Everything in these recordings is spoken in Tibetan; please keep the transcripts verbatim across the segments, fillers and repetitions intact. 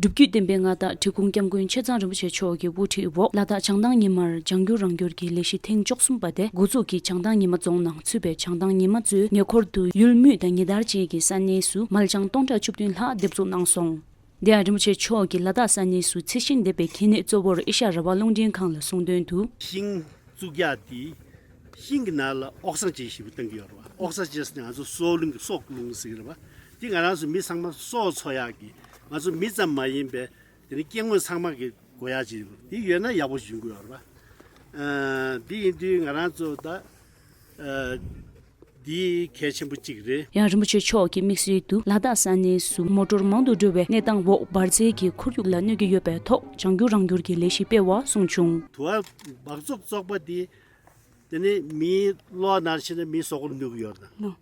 སྒྲུབ་བརྒྱུད་བསྟན་པའི་མངའ་བདག་འབྲི་གུང་སྐྱབས་མགོན་ཆེ་ཚང་རིན་པོ་ཆེ་མཆོག་གི་དབུ་ཁྲིད་འོག་ལ་དྭགས་བྱང་ཐང་ཉི་མར་བྱང་རྒྱུད་རང་སྒྱུར་གྱི་ལས་གཞི་ཐེངས་བཅུ་གསུམ་པ་དེ་འགོ་འཛུགས་ཀྱིས་བྱང་ཐང་ཉི་མ་རྫོང་ནང་ཚུད་པའི་བྱང་ཐང་ཉི་མ་གཙོས་ཉེ་འཁོར་དུ་ཡུལ་དངོས་དང་ཉེ་འདབས་བཅས་ཀྱི་ས་གནས་སུ་མལ་བྱང་སྟོང་ཕྲག་བཅུ་བདུན་ལྷག་འདེབས་འཛུགས་གནང་སོང་། དེ་ཡང་རིན་པོ་ཆེ་མཆོག་གིས་ལ་དྭགས་ས་གནས་སུ་ཚེ་ཤིང་འདེབས་པའི་གལ་གནད་གཙོ་བོར་ཨེ་ཤ་ཡ་རང་དབང་རླུང་འཕྲིན་ཁང་ལ་གསུངས་དོན་དུ། ཤིང་བཙུགས་ཡག་དེ། ཤིང་གི་ནང་ལ་ཨོག་སན་ཅན་ཞེ་པོ་བཏང་གི་ཡོད་རེད་བ། ཨོག་སན་ཅན་ཟེར་ན་ང་ཚོ་སྲོག་རླུང་གི་སྲོག་རླུང་ཟེར་གི་རེད་བ། དེ་ང་རང་ཚོ་མི་ཚང་མ་སྲོག་འཚོ་ཡག་གི་ང་ཚོ་མི་ཙམ་མ་ཡིན་པའི་དེ་ནི་སྐྱེ་དངོས་ཚང་མ་གི་དགོས་ཡག་ཅིག་ཡོད། དེ་ཡོད་ན་ཡག་པོ་ཞིག་ཡོང་གི་ཡོད་རེད་བ། ཨ། དེ་ཡིན་དུས་ང་རང་ཚོ་ད། ཨ། འདི་གལ་ཆེན་པོ་གཅིག་རེད། ཡང་རིན་པོ་ཆེ་མཆོག་གིས་དམིགས་བསལ་དུ་ལ་དྭགས་ས་གནས་སུ་མོ་ཊོར་མང་དུ་འགྲོ་བའི་གནས་སྟངས་འོག་འབར་རྫས་ཀྱི་ཁོར་ཡུག་ལ་གནོད་ཀྱི་ཡོད་པའི་ཐོག་བྱང་རྒྱུད་རང་སྒྱུར་གྱི་ལས་གཞི་སྤེལ་བ་གསུངས་བྱུང་། དུ་བ་འབག་བཙོག་བཙོག་པ་འདི། དེ་ནི་མིའི་གློ་ནར་ཕྱིན་ན་མིའི་གཟུགས་པོར་གནོད་ཀྱི་ཡོད་ན། ལོ།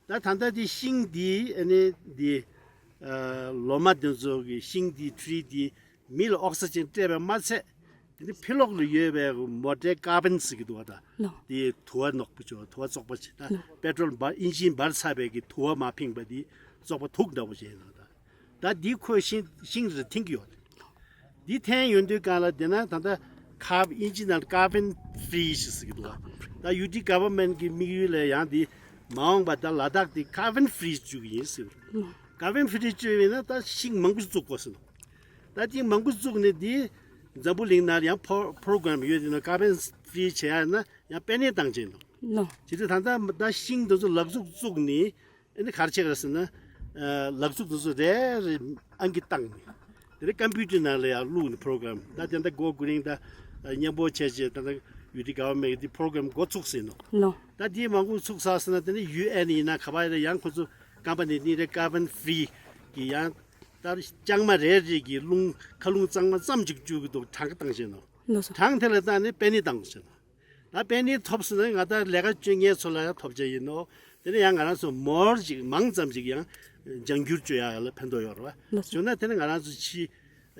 ད་ད་ལྟ་འདི་ཤིང་འདི་ཨ་ནི་འདི། ཨ། ལོ་མ་འདི་ཚོ་གི་ཤིང་འདི་ཊི་རི་འདི་མི་ལ་ཨོག་སི་ཇན་སྤྲད་པ་མ་ཚད། དེ་ནི་ཕི་ལོག་ལ་ཡོད་པའི་མོ་ཊའི་ཀར་བན་ཟེར་གྱི་འདུག་བ་ད། ལོ། དེ་དུ་བ་ནག་པོ་ཅིག་དུ་བ་བཙོག་པ་ཅིག་ད། ལོ། པེ་ཊྲོལ་འབར་ཨིན་ཇིན་འབར་ཚར་བའི་གི་དུ་བ་མ་ཕིངས་པ་དེ་བཙོག་པ་དུག་འདྲ་པོ་ཅིག་ཡིན་ནོ་ད། ད་འདི་ཁོས་ཤིང་ཤིང་རེ་འཐེན་གྱི་ཡོད། འདི་འཐེན་ཡོང་དུས་གང་ལ་དེ་ན་ད་ལྟ་ཁ་ཨིན་ཇིན་ནང་ཀར་བན་ཕི་རི་ཞེས་ཟེར་གྱི་འདུག་བ། ད་ཡུ་ཊི་གྷ་ཝར་མེན་གྱི་དམིགས་ཡུལ་ལ་ཡང་དེ་མ་འོངས་པ་ད་ལ་དྭགས་དེ་ཀར་བན་ཕི་རི་བཅུག་གི་ཡིན་ཟེར། ཀར་བན་ཕི་རི་བཅུག་ཡིན་ན་ད་ཤིང་མང་པོ་ཞིག་བཙུགས་དགོས་ཟེར། ད་ཅིག་མང་པོ་བཙུགས་ནས་འདི་འཛམ་བུ་གླིང་ནང་ཡང་ཕོ་པོ་རོ་གྷ་རམ་ཡོད་དེ་ན་ཀར་བན་ཕི་རི་བྱེད་ཡ་ན་ཡང་པེ་ནེ་བཏང་བྱས་འདུག་ལོ། བྱེད་དུས་ད་ལྟ་ད་ཤིང་འདི་ཚོ་ལག་འཛུགས་བཙུགས་ནས་ཨ་ནི་ག་རེ་བྱེད་ག་ཟེར་ན། ཨ། ལག་འཛུགས་འདི་ཚོ་རེ་རེ་ཨང་ཀི་བཏང་ནས་དེ་ནས་ཀམ་པུ་ཊར་ནང་ལ་ཡང་བླུགས་ནས་པོ་རོ་གྷ་རམ་ད་དེ་འདྲ་མགོ་ཀུ་རིང་ད་མཉམ་པོ་བྱས་བྱས་ད་ལྟ་ཡུ་ཊི་གྷ་ཝར་མེན་གྱི་འདི་པོ་རོ་གྷ་རམ་འགོ་ཚུགས་ཟིན་ནོ། ལོ། ད་འདི་མང་པོ་ཚུགས་ཚར་ཟིན་ན་དེ་ནས་ཡུ་ཨེན་ཡིན་ན་ག་པར་ཡིན་ན་ཡང་ཁོ་ཚོ་ཀམ་པ་ནི་གཉིས་རེ་ཀར་བན་ཕི་རི་གི་ཡང་། ད་ལྕང་མ་རེ་རེ་གི་རླུང་མཁའ་རླུང་གཙང་མ་ཙམ་ཅིག་བཅུག་གི་འདུག་གྲངས་ཀ་བཏང་བཞིན་ནོ། ལགས་སོ། གྲངས་དེ་ལ་བལྟས་ནས་པེ་ནེ་བཏང་བཞིན་ནོ། ད་པེ་ནེ་ཐོབ་སོང་ན་ང་ད་ལས་ཀ་བྱེད་མཁན་ཚོ་ལ་ཡང་ཐོབ་བྱ་ཡིན་ནོ། དེ་ནས་ཡང་ང་རང་ཚོ་མོར་ཅིག་མང་ཙམ་ཅིག་ཡང་ལྗང་བསྒྱུར་བཅོས་ཡག་ལ་ཕན་ཐོགས་ཡོད་རེད་བ། ལགས་སོ། བྱུང་ན་དེ་ནས་ང་རང་ཚོ་ཕྱི།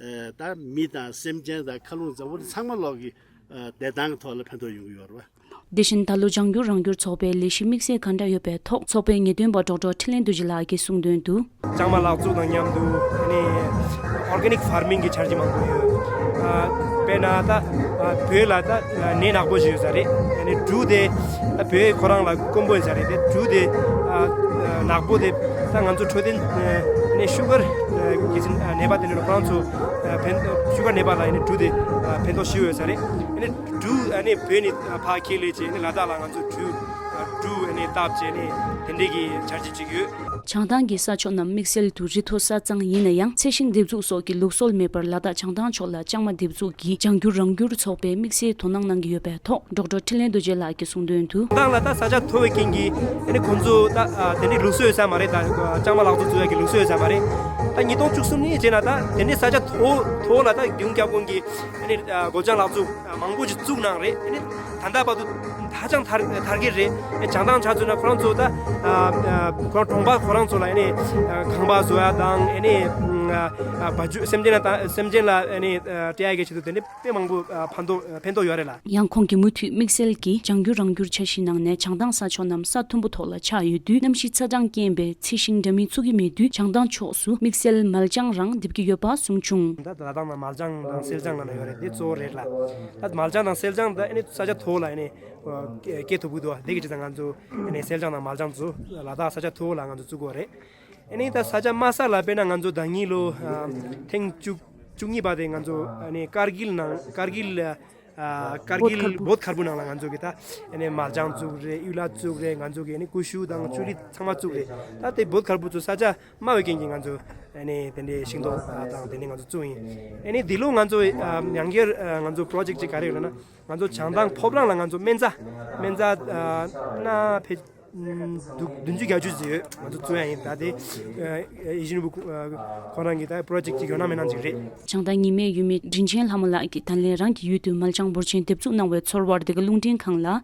ཨ། ད་མི་དང་སེམས་ཅན་དང་མཁའ་རླུང་འཛམ་བུ་གླིང་ཚང་མ་ལོག་གི། ཨ། བདེ་ཐང་གི་ཐོག་ལ་ཕན་ཐོགས་ཡོང་གི་ཡོད་རེད་བ། དེ་བཞིན་ད་ལོ་ལྗང་བསྒྱུར་རང་སྒྱུར་ཚོགས་པའི་ལས་གཞི་དམིགས་བསལ་གང་འདྲ་ཡོད་པའི་ཐོག་ཚོགས་པའི་ངེས་སྟོན་པ་ཌོག་ཊར་འཕྲིན་ལས་རྡོ་རྗེ་ལགས་ཀྱིས་གསུངས་དོན་དུ། ལྕང་མ་ལག་འཛུགས་དང་མཉམ་དུ་ཨ་ནི་ཨོར་གྷ་ནིག་ཕར་མིང་གི་འཆར་གཞི་མང་པོ་ཡོད། ཨ། དཔེར་ན་ད། ཨ། བོད་ལ་ད་ནད་ནག་པོ་ཞིག་ཡོད་ས་རེད། ཨ་ནི་འབྲུ་དེ་ད་བོད་ཁོ་རང་ལ་དཀོན་པོ་ཡིན་ས་རེད་དེ་འབྲུ་དེ། ཨ། ནག་པོ་དེ་ད་ང་ཚོ་འཕྲོད་བསྟེན་ཨ་ནི་ཤུ་གར་གི་ནད་པ་དེ་འདྲ་ཁོ་རང་ཚོ་ཕན་ཤུ་གར་ནད་པ་ལ་ཨ་ནི་འབྲུ་དེ་ཕན་ཐོགས་ཞེ་པོ་ཡོད་ས་རེད། ཨ་ནི་འབྲུ་ཨ་ནི་བོད་ནས་ཕར་ཁྱེར་སླེབས་བྱས་ཨ་ནི་ལ་དྭགས་ལ་ང་ཚོ་འབྲུ་འབྲུ་ཨ་ནི་བཏབ་བྱས་ནས་དེ་འདྲས་ཀྱི་འཆར་གཞི་ཅིག་ཡོད། བྱང་ཐང་གི་ས་ཕྱོགས་རྣམས་དམིགས་བསལ་དུ་རི་མཐོ་ས་གཙང་ཡིན་ན་ཡང་ཚལ་ཤིང་འདེབས་འཛུགས་སོགས་ཀྱི་ལུགས་སྲོལ་མེད་པར་ལ་དྭགས་བྱང་ཐང་ཕྱོགས་ལ་ལྕང་མ་འདེབས་འཛུགས་ཀྱི་ལྗང་བསྒྱུར་རང་བསྒྱུར་ཚོགས་པས་དམིགས་བསལ་དོ་སྣང་གནང་གི་ཡོད་པའི་ཐོག་ཌོག་ཊར་འཕྲིན་ལས་རྡོ་རྗེ་ལགས་ཀྱིས་གསུངས་དོན་དུ། བྱང་ཐང་ལ་ད་ས་ཆ་མཐོ་བའི་རྐྱེན་གྱིས་ཨ་ནི་ཁོང་ཚོ་ད་ཨ་དེ་འདྲའི་ལུགས་སྲོལ་ཡོད་ས་མ་རེད། ད་ལྕང་མ་ལག་འཛུགས་བཙུགས་ཡག་གི་ལུགས་སྲོལ་ཡོད་ས་མ་རེད། ད་ཉིས་སྟོང་བཅུ་གསུམ་ནས་བྱས་ན་ད་དེ་འདྲའི་ས་ཆ་མཐོ་མཐོ་ལ་ད་རྒྱུན་སྐྱབས་ཁོང་གིས་ཨ་ནི་ཨ་སྒོ་ལྕང་ལག་འཛུགས་མང་པོ་ཞིག་བཙུགས་གནང་རེད། ཨ་ནི་ད་ལྟ་བར་དུ་ཧ་ཅང་དར་དར་གྱི་རེད། ཨ་བྱང་ཐང་ཆ་མཚོན་ན་ཁོ་རང་ཚོ་ད་ཨ་ཨ་ཁོ་རང་གྲོང་པ་ཁོ་རང་ཚོ་ལ་ཨ་ནི་ཨ་ཁང་པ་བཟོ་ཡ་དང་ཨ་ནི་ཨ་བ་ཕྱུགས་སེམས་ཅན་ལ་ད་སེམས་ཅན་ལ་ཨ་ནི་ཨ་སྤྲད་ཡ་གི་ཆེད་དུ་དེ་འདྲའི་དཔེ་མང་པོ་ཨ་ཕན་ཐོགས་ཕན་ཐོགས་ཡོད་རེད་ལ། ཡང་ཁོང་གིས་མུ་མཐུད་དམིགས་བསལ་གྱིས་ལྗང་བསྒྱུར་རང་བསྒྱུར་འཆར་གཞིའི་ནང་ནས་བྱང་ཐང་ས་ཕྱོགས་རྣམས་ས་མཐོན་པོ་ཐོག་ལ་ཆགས་ཡོད་དུས་གནམ་གཤིས་ཚ་གྲང་རྐྱེན་པས་ཚལ་ཤིང་འདྲ་མིན་ཚུགས་ཀྱི་མེད་དུས་བྱང་ཐང་ཕྱོགས་སུ་དམིགས་བསལ་མལ་ལྗང་རང་འདེབས་ཀྱི་ཡོད་པ་གསུངས་བྱུང་། ད་ལ་དྭགས་ནང་མལ་ལྗང་དང་སེར་ལྗང་ནང་ན་ཡོད་རེད། དེ་གཙོ་བོ་རེད་ལ། ད་མལ་ལྗང་དང་སེར་ལྗང་ད་ཨ་ནི་ས་ཆ་མཐོ་བོ་ལ་ཨ་ནི་སྐྱེ་ཐུབ་ཀྱི་འདུག་དེ་གི་ཆེད་དུ་ང་ཚོ་ཨ་ནི་སེར་ལྗང་དང་མལ་ལྗང་ཚོ་ལ་དྭགས་ས་ཆ་མཐོ་བོ་ལ་ང་ཚོ་བཙུགས་ཀྱི་ཡོད་རེད། ཨ་ནི་ད་ས་ཆ་དམའ་ས་ལ་དཔེར་ན་ང་ཚོ་ཟླ་གཉིས་ལོ་ཐེངས་བཅུ་བཅུ་གཉིས་པ་དེ་ང་ཚོ་ཨ་ནི་ཀར་གིལ་ནང་ཀར་གིལ་ཨ་ཀར་གིལ་བོད་ཁར་བུ་ནང་ལ་ང་ཚོ་གི་ད་ཨ་ནི་མལ་ལྗང་བཙུགས་རེད། གཡུ་ལ་བཙུགས་རེད། ང་ཚོ་གི་ཨ་ནི་ཀུ་ཤུ་དང་ཅུ་ལི་ཚང་མ་བཙུགས་རེད། ད་དེ་བོད་ཁར་བུ་ཚོ་ས་ཆ་དམའ་བའི་རྐྱེན་གྱིས་ང་ཚོ་ཨ་ནི་དེ་འདྲའི་ཤིང་ཏོག་དང་དེ་འདྲའི་ང་ཚོ་བཙུགས་ཡིན། ཨ་ནི་འདི་ལོ་ང་ཚོ་ཨ་ཉང་སྐྱར་ཨ་ང་ཚོ་པྲོ་ཇེག་ཅིག་ག་རེ་ཡོད་ལབ་ན་ང་ཚོ་བྱང་ཐང་ཕོ་བྲང་ལ་ང་ཚོ་སྨན་རྩྭ་སྨན་རྩྭ་ཨ་སྣ་ཕེ་བདུན་ཅུ་བརྒྱད་ཅུ་ཙམ་ཡོད། ང་ཚོ་བཙུགས་ཡ་ཡིན། ད་དེ་ཨ་ཡིད་བཞིན་ནོར་བུ་ཁོ་རང་གི་ད་པྲོ་ཇེག་ཅིག་ཡོད་ན་མེད་ན་ཅིག་རེད། བྱང་ཐང་ཉི་མའི་ཡུལ་མི་དྲིན་ཆེན་ལྷ་མོ་ལགས་ཀྱིས་ད་ལན་རང་གི་ཡུལ་དུ་མལ་ལྗང་འབོར་ཆེན་འདེབས་འཛུགས་གནང་བའི་ཚོར་བར་འདི་ག་རླུང་འཕྲིན་ཁང་ལ།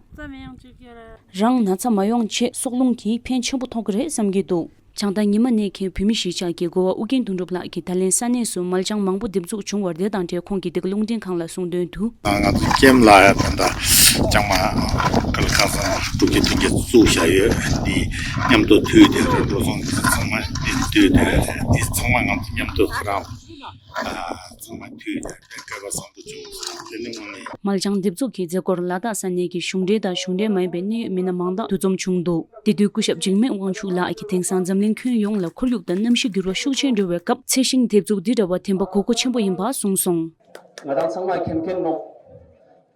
རང་ན་ཚ་མ་ཡོང་ཆེད་སྲོག་རླུང་གིས་ཕན་ཆེན་པོ་ཐོགས་ཀྱི་རེད་བསམ་གྱི་འདུག་བྱང་ཐང་ཉི་མ་གནས་མཁན་བོད་མི་གཞིས་ཆགས་ཀྱི་འགོ་བ་ཨུ་རྒྱན་དོན་གྲུབ་ལགས་ཀྱིས་ད་ལན་ས་གནས་སུ་མལ་ལྗང་མང་པོ་འདེབས་འཛུགས་བྱུང་བར་དེ་དང་འབྲེལ་ཁོང་གིས་འདི་ག་རླུང་འཕྲིན་ཁང་ལ་གསུངས་དོན་དུ། ང་ཚོ་ཀེམ་ལ་ད་ལྟ་ལྗང་མ་ཀ་ལ་ཁ་སང་དྲུག་བརྒྱ་བདུན་བརྒྱ་བཙུགས་བཞག་ཡོད། འདི་མཉམ་དུ་དུས་དེར་འགྲོ་སོང་ཚང་མ་འདི་ དུས་དེ་འདི་ཚང་མ་ང་ཚོ་མཉམ་དུ་ཁོ་རང་ཨ་ཚང་མ་དུས་དེ་སྐལ་བ་བཟང་པོ་བྱུང་སོང་། དེ་ནི་དངོས་གནས། མལ་བྱང་འདེབས་འཛུགས་ཀྱི་མཛད་སྒོར་ལ་དྭགས་ས་གནས་ཀྱི་གཞུང་འབྲེལ་དང་གཞུང་འབྲེལ་མ་ཡིན་པའི་གནད་ཡོད་མི་སྣ་མང་དག་འདུ་འཛོམས་བྱུང་འདུག་དེ་དུས་སྐུ་ཞབས་འཇིགས་མེད་དབང་ཕྱུག་ལགས་ཀྱིས་དེང་སང་འཛམ་གླིང་ཁྱོན་ཡོངས་ལ་ཁོར་ཡུག་དང་གནམ་གཤིས་འགྱུར་བ་ཤུགས་ཆེན་འགྲོ་བའི་སྐབས་ཚད་ཤིང་འདེབས་འཛུགས་འདི་འདྲ་བ་དེ་འབའ་གོ་སྐབས་ཆེན་པོ་ཡིན་པ་གསུངས་སོང་། ང་རང་ཚང་མ་མཁྱེན་མཁྱེན་ནོ།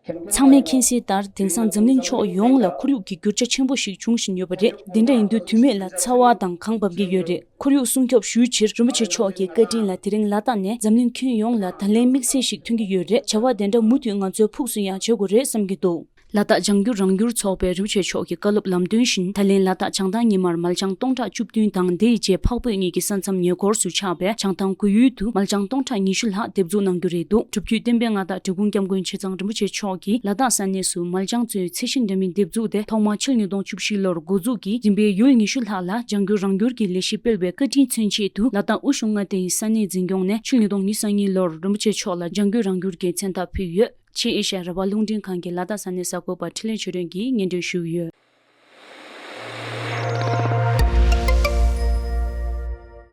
ཚང་མས་མཁྱེན་གསལ་ལྟར་དེང་སང་འཛམ་གླིང་ཕྱོགས་ཡོངས་ལ་ཁོར་ཡུག་གི་འགྱུར་བ་ཆེན་པོ་ཞིག་འབྱུང་བཞིན་ཡོད་པ་རེད། འདི་འདྲ་ཡིན་དུས་དུས་མེད་ལ་ཚ་བ་དང་གངས་འབབ་ཀྱི་ཡོད་རེད། ཁོར་ཡུག་སྲུང་སྐྱོབ་ཞུའི་ཕྱིར་རིན་པོ་ཆེ་མཆོག་གི་བཀའ་དྲིན་ལ་དེ་རིང་ལ་དྭགས་ནས་འཛམ་གླིང་ཁྱོན་ཡོངས་ལ་ད་ལན་དམིགས་བསལ་ཞིག་ཐོན་གྱི་ཡོད་རེད། བྱ་བ་དེ་འདྲ་མུ་མཐུད་ང་ཚོས་ཕུགས་སུ་ཡང་བྱེད་དགོས་རེད་བསམ་གྱི་འདུག་ལ་དྭགས་ལྗང་བསྒྱུར་རང་བསྒྱུར་ཚོགས་པས་རིན་པོ་ཆེ་མཆོག་གི་བཀའ་སློབ་ལམ་སྟོན་བཞིན་ད་ལན་ལ་དྭགས་བྱང་ཐང་ཉི་མར་མལ་བྱང་སྟོང་ཕྲག་བཅུ་བདུན་དང་དེ་ཡི་རྗེས་འཕགས་བོད་གཉིས་ཀྱི་ས་མཚམས་ཉེ་འཁོར་སུ་ཆགས་པའི་བྱང་ཐང་སྐུ་ཡུལ་དུ་མལ་བྱང་སྟོང་ཕྲག་ཉི་ཤུ་ལྷག་འདེབས་འཛུགས་གནང་རྒྱུ་རེད་འདུག་སྒྲུབ་བརྒྱུད་བསྟན་པའི་མངའ་བདག་འབྲི་གུང་སྐྱབས་མགོན་ཆེ་ཚང་རིན་པོ་ཆེ་མཆོག་གིས་ལ་དྭགས་ས་གནས་སུ་མལ་བྱང་གཙོས་ཚད་ཤིང་འདྲ་མིན་འདེབས་འཛུགས་དེ་ཐོག་མར་ཕྱི་ལོ་ཉིས་སྟོང་བཅུ་བཞི་ལོར་འགོ་འཛུགས་ཀྱིས་རིམ་པས་ཡུལ་ཉི་ཤུ་ལྷག་ལ་ལྗང་བསྒྱུར་རང་བསྒྱུར་གྱི་ལས་གཞི་སྤེལ་བའི་བཀའ་དྲིན་མཚོན་ཆེད་དུ་ལ་དྭགས་དབུས་གཞུང་མངའ་སྡེ་ཡི་ས་གནས་འཛིན་སྐྱོང་ནས་ཕྱི་ལོ་ཉིས་སྟོང་ཉི་ཤུ་རྩ་གཉིས་ལོར་རིན་པོ་ཆེ་མཆོག་ལ་ལྗང་བསྒྱུར་རང་བསྒྱུར་གྱི་མཚན་རྟགས་ཕུལ་ཡོད། ཆེས་ཨེ་ཤ་ཡ་རང་དབང་རླུང་འཕྲིན་ཁང་གི་ལ་དྭགས་ས་གནས་གསར་འགོད་པ་འཕྲིན་ལས་ཆོས་སྒྲོན་གྱིས་སྙན་སྒྲོན་ཞུས་ཡོད།